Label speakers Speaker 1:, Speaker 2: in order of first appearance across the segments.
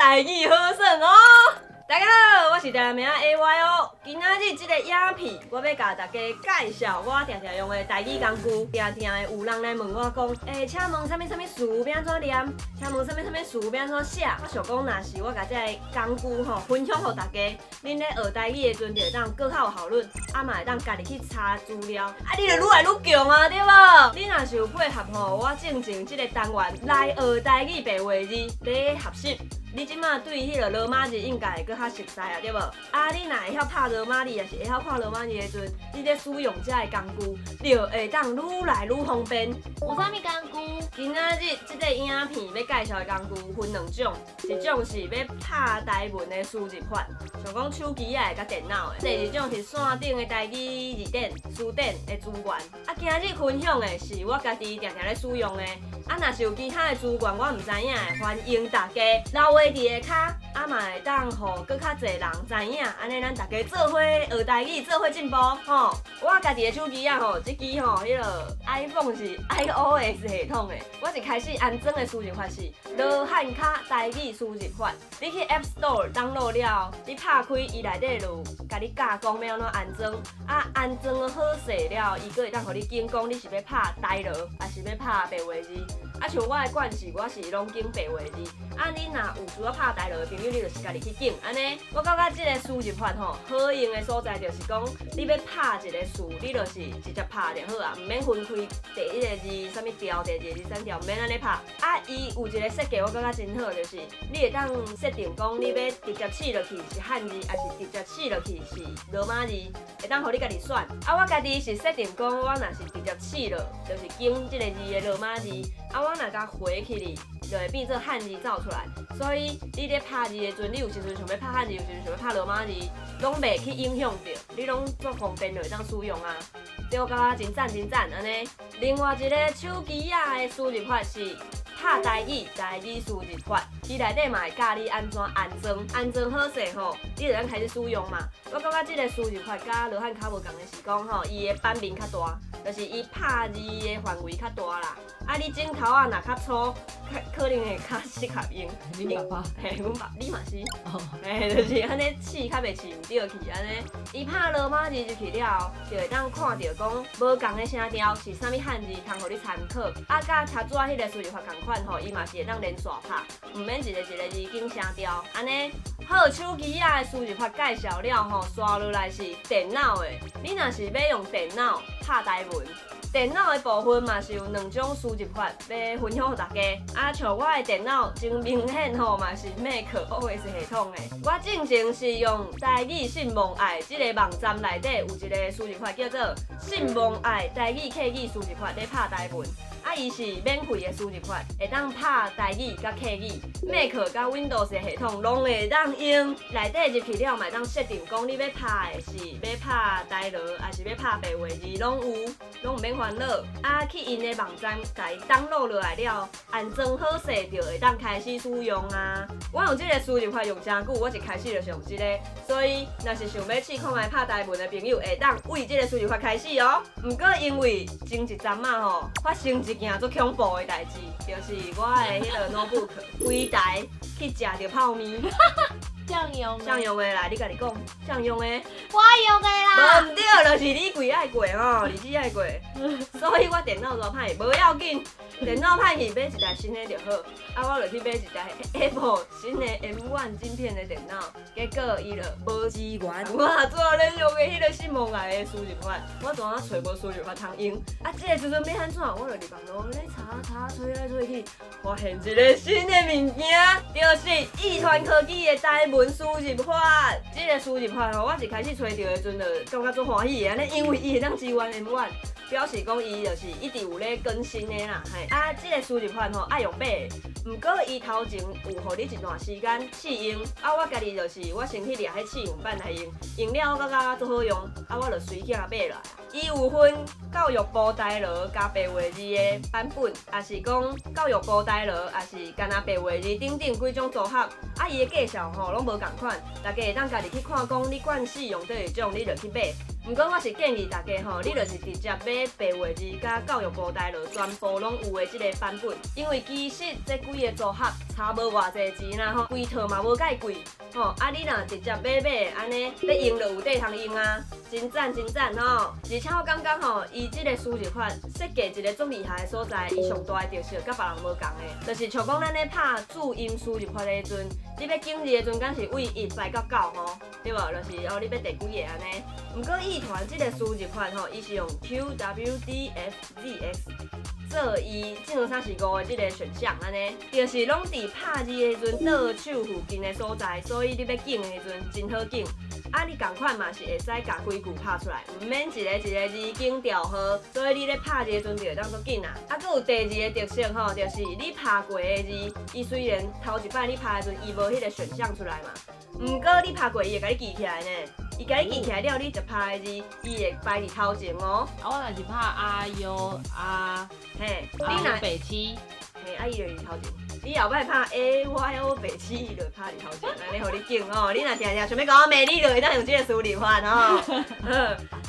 Speaker 1: 台語好耍哦！大家好，我是台南妹仔 AY 哦。今仔日這个影片，我欲共大家介紹我定定用的台語工具。定定會有人來問我講，欸，請問啥物啥物詞欲按怎念？請問啥物啥物詞欲按怎寫？我想講，若是我共這个工具吼分享予大家，恁咧學台語的時陣就會當閣較有效率，啊嘛會當家己去查資料，啊你就愈來愈強啊，對無？你若是有配合吼，我進前這个單元來學台語白話字咧學習。你這馬對彼个羅馬字應該會閣較熟似啊，對無？啊，你若會曉拍羅馬字，抑是會曉看羅馬字的時陣，你咧使用這个工具，就會當愈來愈方便。
Speaker 2: 有啥物工具？
Speaker 1: 今仔日這个影片欲介紹的工具分兩種，一種是欲拍台文的輸入法，像講手機仔的佮電腦的；第二種是線頂的台語字典、詞典的資源。啊，今日分享的是我家己定定咧使用的。啊，若是有其他的資源我毋知影的，歡迎大家留話佇下跤，啊嘛會當予閣較濟人知影，按呢咱大家做伙學台語，做伙進步吼。我家己的手機仔吼，這支吼，彼个 iPhone 是 iOS 系統的。我一開始安裝的輸入法是羅漢跤台語輸入法。你去 App Store download 了後，你拍開伊內底就有共你教講欲按怎安裝。啊，安裝好勢了後，伊閣會當予你揀講你是欲拍台羅，抑是欲拍白話字。啊，像我的慣勢，我是攏揀白話字。啊，你若有需要拍台羅的朋友，你就是家己去揀。按呢，我感覺這个輸入法吼，好用的所在就是講，你欲拍一个詞，你就是直接拍就好啊，毋免分開第一个字啥物調，第二个字啥調，毋免按呢拍。啊，伊有一个設計，我感覺真好，就是你會當設定講，你欲直接試落去是漢字，抑是直接試落去是羅馬字，會當予你家己選。啊，我家己是設定講，我若是直接試落，就是揀這个字的羅馬字。啊，我若共回去哩，就會變做漢字走出來。所以你咧拍字的時陣，你有時陣想欲拍漢字，有時陣想欲拍羅馬字，攏袂去影響著，你攏足方便就會當使用啊。這我感覺真讚真讚按呢。另外一個手機仔的輸入法是拍台語，台語輸入法，伊內底嘛會教你按怎安裝，安裝好勢吼，你就當開始使用嘛。我感覺這个輸入法佮羅漢跤無仝的是講吼，伊的版面較大，就是伊拍字的範圍較大啦。啊，你指頭仔若較粗，較可能會較適合用。
Speaker 3: 恁爸爸？
Speaker 1: 嘿，阮爸，你嘛是。嘿，就是按呢試較袂試毋著去按呢。伊拍羅馬字入去了後，就會當看著講無仝的聲調是啥物漢字，通予你參考。啊，佮頭拄仔彼个輸入法仝款吼，伊嘛是會當連續拍，毋免一个一个字揀聲調。按呢，好，手機仔的輸入法介紹了吼，紲落來是電腦的。你若是欲用電腦拍台文，電腦的部分嘛是有兩種輸入法，欲分享予大家。啊，像我的電腦真明顯吼，嘛是 Mac OS 系統的。我進前是用台語信望愛這个網站內底有一個輸入法叫做信望愛台語客語輸入法，咧拍台文。啊，伊是免費的輸入法，會當拍台語佮客語，Mac 佮 Windows 的系統攏會當用。內底入去了，嘛會當設定講你欲拍的是欲拍台羅，抑是欲拍白話字，攏有，攏毋免煩惱。啊，去𪜶的網站共伊 download 落來了，安裝好勢就會當開始使用啊。我用這个輸入法用誠久，我一開始就是用這个，所以若是想欲試看覓拍台文的朋友，會當為這个輸入法開始哦。毋過因為前一陣仔吼，發生一件足恐怖的代誌，就是我的彼个 notebook 規台去食著泡麵。
Speaker 2: 誰用的？
Speaker 1: 誰用的來，你家己講，誰用的？
Speaker 2: 我用的啦。
Speaker 1: 無毋對，就是你櫃愛過吼，日子愛過，所以我電腦煞歹去，無要緊，電腦歹去買一台新的就好。啊，我就去買一台 Apple 新的 M1 晶片的電腦，結果伊就無支援。我拄仔咧用的彼个信望愛的輸入法，我怎啊揣無輸入法通用？啊，這个時陣欲按怎？我就佇網路咧查查揣來揣去，發現一个新的物件，就是易傳科技的台文輸入法。這个輸入法吼，我一開始揣著的時陣就感覺足歡喜的，按呢因為伊會當支援 M1，表示講伊就是一直有咧更新的啦。嘿，啊，這个輸入法吼愛用買的，毋過伊頭前有予你一段時間試用。啊，我家己就是我先去掠彼試用版來用，用了我感覺足好用，啊，我就隨去共買落來。伊有分教育部台羅佮白話字的版本，抑是講教育部台羅，抑是干焦白話字等等幾種組合。啊，伊的介紹吼攏無仝款，大家會當家己去看講你慣使用佗一種，你就去買。毋過我是建議大家吼，你就是直接買白話字佮教育部台羅全部攏有的這个版本，因為其實這幾个組合差差無偌濟錢啦吼，規套嘛無蓋貴吼。啊，你若直接買買按呢，欲用就有塊通用啊，真讚真讚吼！而且我感覺吼，伊這個輸入法設計一個足厲害的所在，伊上大的特色佮別人無仝的，就是像講咱咧拍注音輸入法的時陣，你欲揀字的時陣，敢是位一排到九吼，對無？就是哦，你欲第幾个按呢？毋過藝團這個輸入法吼，伊是用 QWDFZX 做伊一兩三四五的這個選項按呢，就是攏佇拍字的時陣倒手附近的所在，所以你欲揀的時陣真好揀。啊，你仝款嘛是會使共規句拍出來，毋免一個一個字揀調號，所以你咧拍字的時陣就會當足緊啊。啊，閣有第二个特色吼，就是你拍過的字，伊雖然頭一擺你拍的時陣，伊無彼個選項出來嘛，毋過你拍過伊會共你記起來呢。伊共你記起來了，你一拍的字，伊會擺佇頭前哦。
Speaker 2: 啊，我若是拍 A U 啊，
Speaker 1: 嘿，你若
Speaker 2: 白痴，
Speaker 1: 嘿，啊伊就佇頭前。你後擺拍 A Y O 白痴，伊就拍佇頭前，按呢予你揀哦。你若定定想欲共我罵，你就會當用這個輸入法哦。好，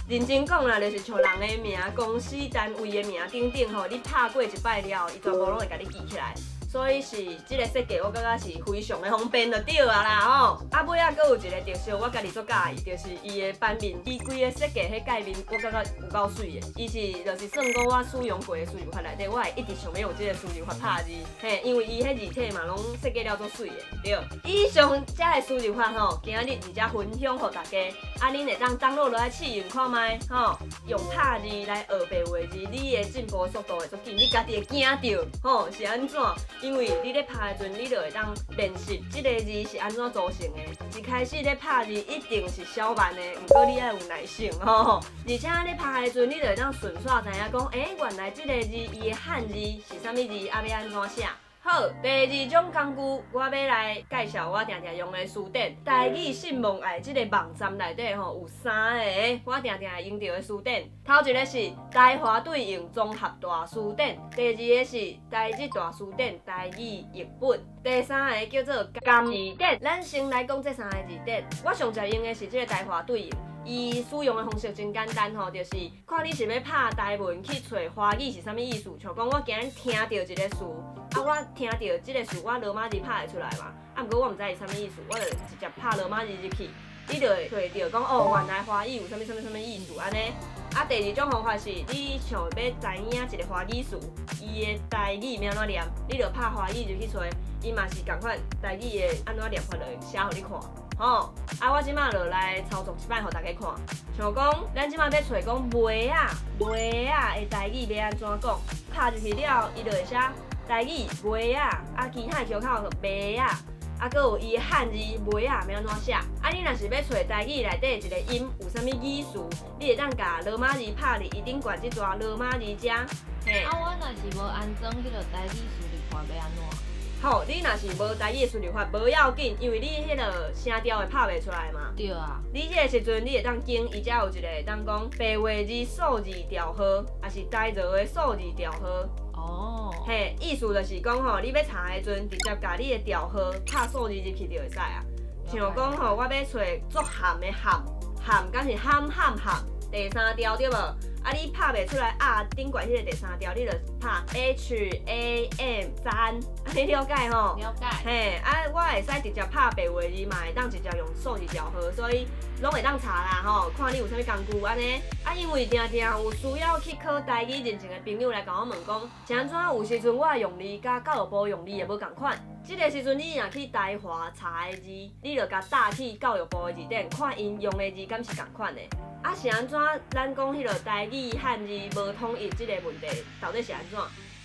Speaker 1: 認真講啦，就是像人的名、公司單位的名等等吼，你拍過一擺了，伊全部攏會共你記起來。所以是這个設計，我感覺是非常的方便就對啊啦吼。啊，尾仔閣有一個特色，我家己足佮意，就是伊的版面，伊規个設計彼界面，我感覺有夠媠的。伊是就是算講我使用過的輸入法內底，我會一直想欲用這个輸入法拍字，嘿，因為伊彼字體嘛攏設計了足媠的，對。以上這个輸入法吼，今仔日佇遮分享予大家，啊，恁會當 download 落來試用看覓吼，用拍字來學白話字，你的進步速度會足緊，你家己會驚著吼，是按怎？因為你咧拍的時陣，你就會當練習這个字是按怎組成的。一開始咧拍字一定是小慢的，毋過你愛有耐性吼。而且咧拍的時陣，你就會當順紲知影講，欸，原來這个字伊的漢字是啥物字，啊欲按怎寫。好，第二種工具，我欲來介紹我定定用的辭典。台語信望愛這个網站內底吼，有三个我定定會用著的辭典。頭一个是台華對應綜合大辭典，第二个是台日大辭典台語譯本，第三个叫做甘字典。咱先來講這三個字典。我上常用的是這个台華對應。伊使用的方式真簡單吼，就是看你是欲拍台文去揣華語是啥物意思。像講我今日聽著一个詞，啊，我聽著這个詞，我羅馬字拍會出來嘛？啊，毋過我毋知伊啥物意思，我就直接拍羅馬字入去，你就會揣著講哦，原來華語有啥物啥物啥物意思按呢。啊，第二種方法是，你像欲知影一个華語詞，伊的台語欲按怎念，你就拍華語入去揣，伊嘛是仝款台語的按怎念法就會寫予你看。吼，啊，我這馬就來操作一擺予大家看。像講，咱這馬欲揣講襪仔，襪仔的台語欲按怎講？拍入去了，伊就會寫台語襪仔，啊，其他的橋口就襪仔，啊，閣有伊的漢字襪仔欲按怎寫？啊，你若是欲揣台語內底一個音有啥物語詞，你會當共羅馬字拍佇伊頂懸這逝羅馬字遮。嘿。
Speaker 2: 啊，我若是無安裝彼个台語輸入法，欲按怎？
Speaker 1: 好，你若是無台語的輸入法，無要緊，因為你彼个聲調會拍袂出來嘛。
Speaker 2: 對啊。
Speaker 1: 你這个時陣，你會當揀伊遮有一個會當講白話字數字調號，抑是台濁的數字調號。嘿，意思就是講吼，你欲查的時陣，直接共你的調號拍數字入去就會使啊。像講吼，我欲揣足譀的譀，譀敢是譀譀譀，第三調對無？啊，你拍袂出來啊，頂懸彼个第三調，你就拍 HAM 3，按呢了解吼？
Speaker 2: 了解。
Speaker 1: 嘿，啊，我會使直接拍白話字嘛，會當直接用數字調號，所以攏會當查啦吼。看你有啥物工具按呢。啊，因為定定有需要去考台語認證的朋友來共我問講，是按怎有時陣我的用字佮教育部用字會無仝款。這个時陣你若去台華查的字，你就共搭去教育部的字典，看𪜶用的字敢是仝款的。啊，是按怎？咱講彼个台語漢字無統一這个問題，到底是按怎？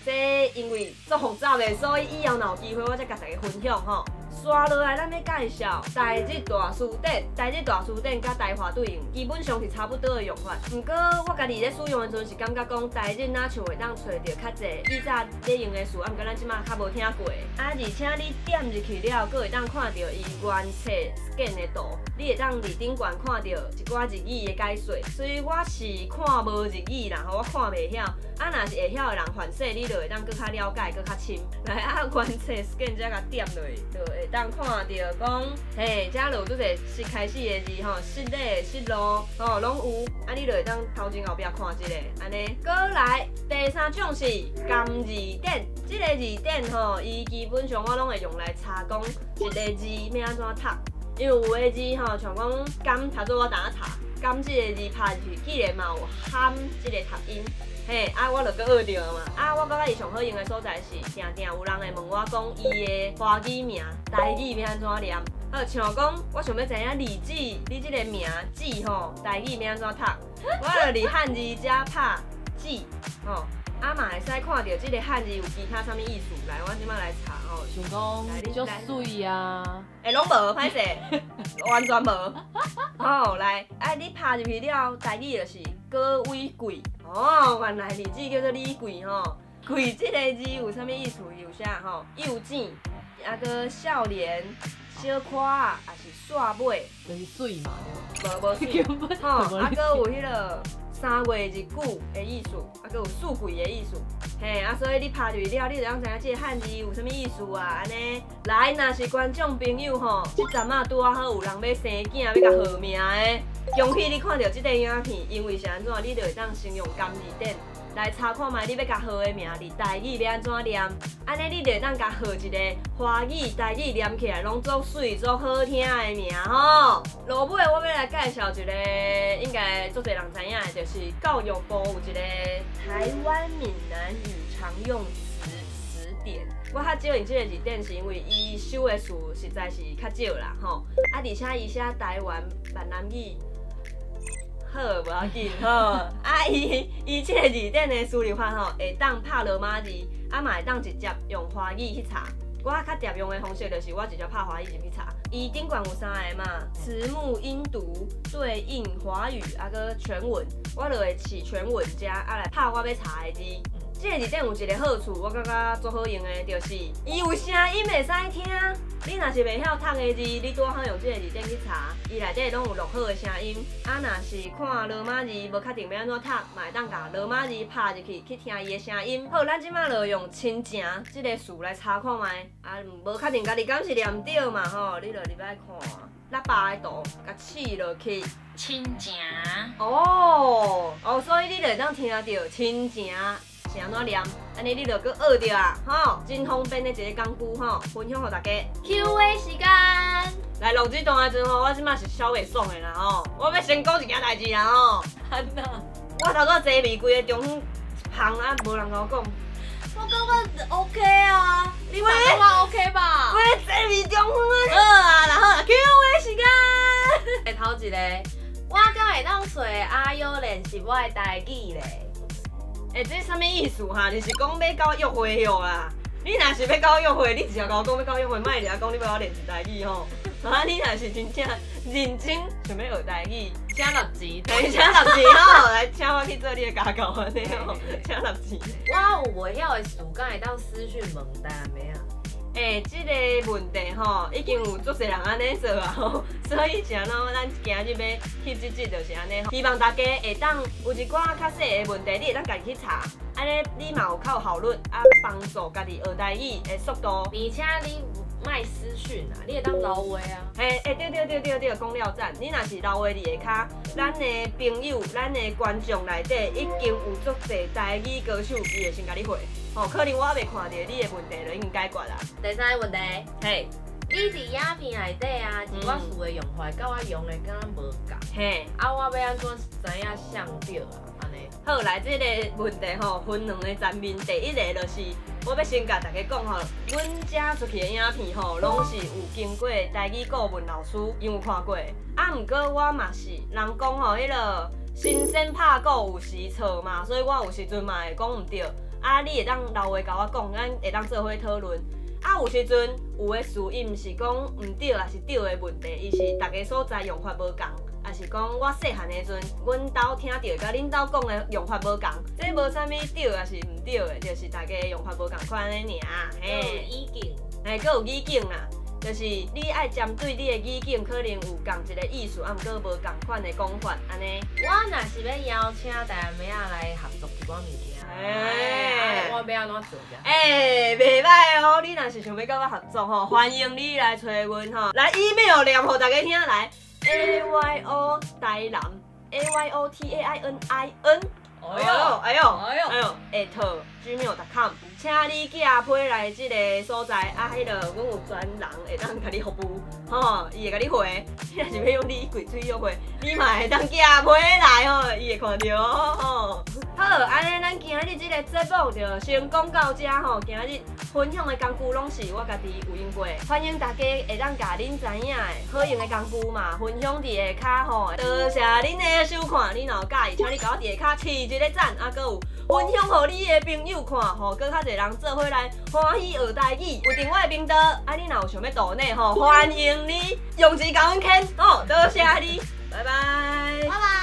Speaker 1: 這因為足複雜的，所以以後若有機會，我才共大家分享吼。紲落來，咱欲介紹台日大辭典，台日大辭典佮台華對應基本上是差不多的用法。毋過我家己咧使用的時陣是感覺講台日若像會當揣著較濟以早咧用的詞，啊，毋過咱這馬較無聽過。啊，而且你點入去了，閣會當看著伊原冊 scan 的圖，你會當佇頂懸看著一寡日語的解說。雖然我是看無日語啦，吼，我看袂曉。啊，若是會曉的人，凡勢你就會當閣較了解，閣較深。來啊，原冊 scan 遮共點落去，就會會當看著講，嘿，遮就有足濟失開始的字吼，失禮、失落，吼，攏有。啊，你就會當頭前後壁看一下，按呢。閣來第三種是含字典，這個字典吼，伊基本上我攏會用來查講一個字欲按怎讀，因為有的字吼，像講甘讀做我當查，甘這個字拍入去，竟然嘛有含這個讀音。嘿，啊，我就閣學著嘛。啊，我感覺伊上好用的所在是，定定有人會問我講伊的華語名、台語欲按怎念。好，像講我想欲知影李濟，你這個名濟吼，台語欲按怎讀？我就佇漢字遮拍濟吼，啊嘛會使看著這個漢字有其他啥物意思。來，我這擺來查吼。
Speaker 2: 像講足媠啊，
Speaker 1: 欸，攏無，歹勢，完全無。好，來，啊，你拍入去了，台語就是高偉貴。哦，原來李濟叫做李貴吼。貴這個字有啥物意思？有啥吼？幼稚，啊閣少年，小可仔，抑是煞尾，
Speaker 2: 就是媠嘛，
Speaker 1: 無無媠。吼，啊閣有彼個3月一久的意思，啊閣有四季的意思。嘿，啊所以你拍入去了，你就通知影這個漢字有啥物意思啊？按呢，來，若是觀眾朋友吼，這陣仔拄仔好有人欲生囝，欲共號名的，恭喜你看著這個影片，因為是按怎，你就會當先用含字典來查看覓你欲共號的名佇台語欲按怎念，按呢你就會當共號一個華語、台語念起來攏足媠、足好聽的名吼。落尾我欲來介紹一個，應該足濟人知影的，就是教育部有一個台灣閩南語常用詞詞典。我較少用這個字典，是因為伊收的詞實在是較少啦吼。啊，而且伊寫台灣閩南語。好，無要緊吼。啊，伊伊這個字典的輸入法吼，會當拍羅馬字，啊嘛會當直接用華語去查。我較常用的方式就是我直接拍華語入去查。伊頂懸有三个嘛，詞目音讀、對應華語，啊閣全文，我就會試全文遮啊來拍我欲查的字。這個字典有一個好處，我感覺足好用的，就是伊有聲音會使聽。你若是袂曉讀的字，你拄好用這個字典去查，伊內底攏有錄好的聲音。啊，若是看羅馬字無確定欲按怎讀，嘛會當共羅馬字拍入去，去聽伊的聲音。好，咱這擺就用親情這個詞來查看覓。啊，無確定家己敢是念對嘛吼，你就入來看喇叭的圖，共試落去。
Speaker 3: 親情。
Speaker 1: 哦哦，所以你就會當聽著親情是按怎念，按呢你就閣學著啊，吼，真方便的一個工具吼，分享予大家。
Speaker 2: Q&A 時間，
Speaker 1: 來錄這段的時陣吼，我這擺是小袂爽的啦吼，我欲先講一件代誌啦吼。
Speaker 2: 按怎？
Speaker 1: 我頭拄坐玫瑰的中央芳啊，無人共我講。
Speaker 2: 我感覺 OK 啊，你嘛感覺 OK 吧？
Speaker 1: 我坐玫中央啊，好啊，然後 Q&A 時間。
Speaker 2: 頭一個，我敢會當揣阿優練習我的台語咧？
Speaker 1: 欸，這啥物意思哈？就是講欲共我約會喲啦。你若是欲共我約會，你直接共我講欲共我約會，莫掠講你欲共我練習台語吼。啊，你若是真正認真想欲學台語，
Speaker 2: 請納錢，
Speaker 1: 來請納錢吼，來請我去做你的家教按呢吼，請納錢。
Speaker 2: 我有袂曉的詞，敢會當私訊問台南妹仔？
Speaker 1: 欸，這個問題吼，已經有足濟人按呢做啊吼，所以是按怎咱今日欲翕這集就是按呢，希望大家會當有一寡較細的問題，你會當家己去查，按呢你嘛有較有效率啊，幫助家己學台語的速度。
Speaker 2: 而且你莫私訊啊，你會當留話啊。
Speaker 1: 嘿，欸，對對對對對，講了讚。你若是留話佇下跤，咱的朋友、咱的觀眾內底已經有足濟台語高手，伊會先共你回。吼，可能我猶未看著你的問題，就已經解決啦。
Speaker 2: 第三個問題，
Speaker 1: 嘿，
Speaker 2: 你佇影片內底啊，一寡詞的用法，佮我用的敢若無仝。啊，我欲按怎知影啥對啊？按呢。
Speaker 1: 好，來這個問題吼，分兩個層面。第一個就是，我欲先共大家講吼，阮遮出去的影片吼，攏是有經過台語顧問老師𪜶有看過。啊，毋過我嘛是人講吼，彼個神仙拍鼓有時錯嘛，所以我有時陣嘛會講毋對。啊，你會當留話共我講，咱會當做伙討論。啊，有時陣有的詞伊毋是講毋對，抑是對的問題，伊是逐个所在用法無仝，抑是講我細漢的時陣，阮兜聽著佮恁兜講的用法無仝，這無啥物對抑是毋對的，就是大家用法無仝款按呢爾。
Speaker 2: 嘿，有語境，
Speaker 1: 嘿，閣有語境啦。就是你愛針對你的語境，可能有仝一个意思，啊，毋過無仝款的講法，按呢。
Speaker 2: 我若是欲邀請台南妹仔來合作一寡物件，
Speaker 1: 欸，
Speaker 2: 我欲按怎做？
Speaker 1: 欸，袂䆀哦，你若是想欲佮我合作吼，歡迎你來揣阮吼，來 email 念予大家聽來，AYO 台南 AYOTAININ。哎呦，哎呦，哎呦，@gmail.com，請你寄批來這个所在，啊，彼个阮有專人會當共你服務，吼，伊會共你回。你若是欲用你跪喙約會，你嘛會當寄批來吼，伊會看著吼。好，按呢咱今仔日這个節目就先講到這吼。今仔日分享的工具攏是我家己有用過，歡迎大家會當共恁知影的好用的工具嘛，分享佇下跤吼。多謝恁的收看，你若有佮意，請你共我佇下跤揤一个讚，啊，閣有分享予你的朋友看，吼，閣較濟人做伙來歡喜學台語。有訂我的頻道，啊，你若有想欲抖內吼，歡迎你用錢共阮牽，吼，多謝你，拜拜。
Speaker 3: 拜拜。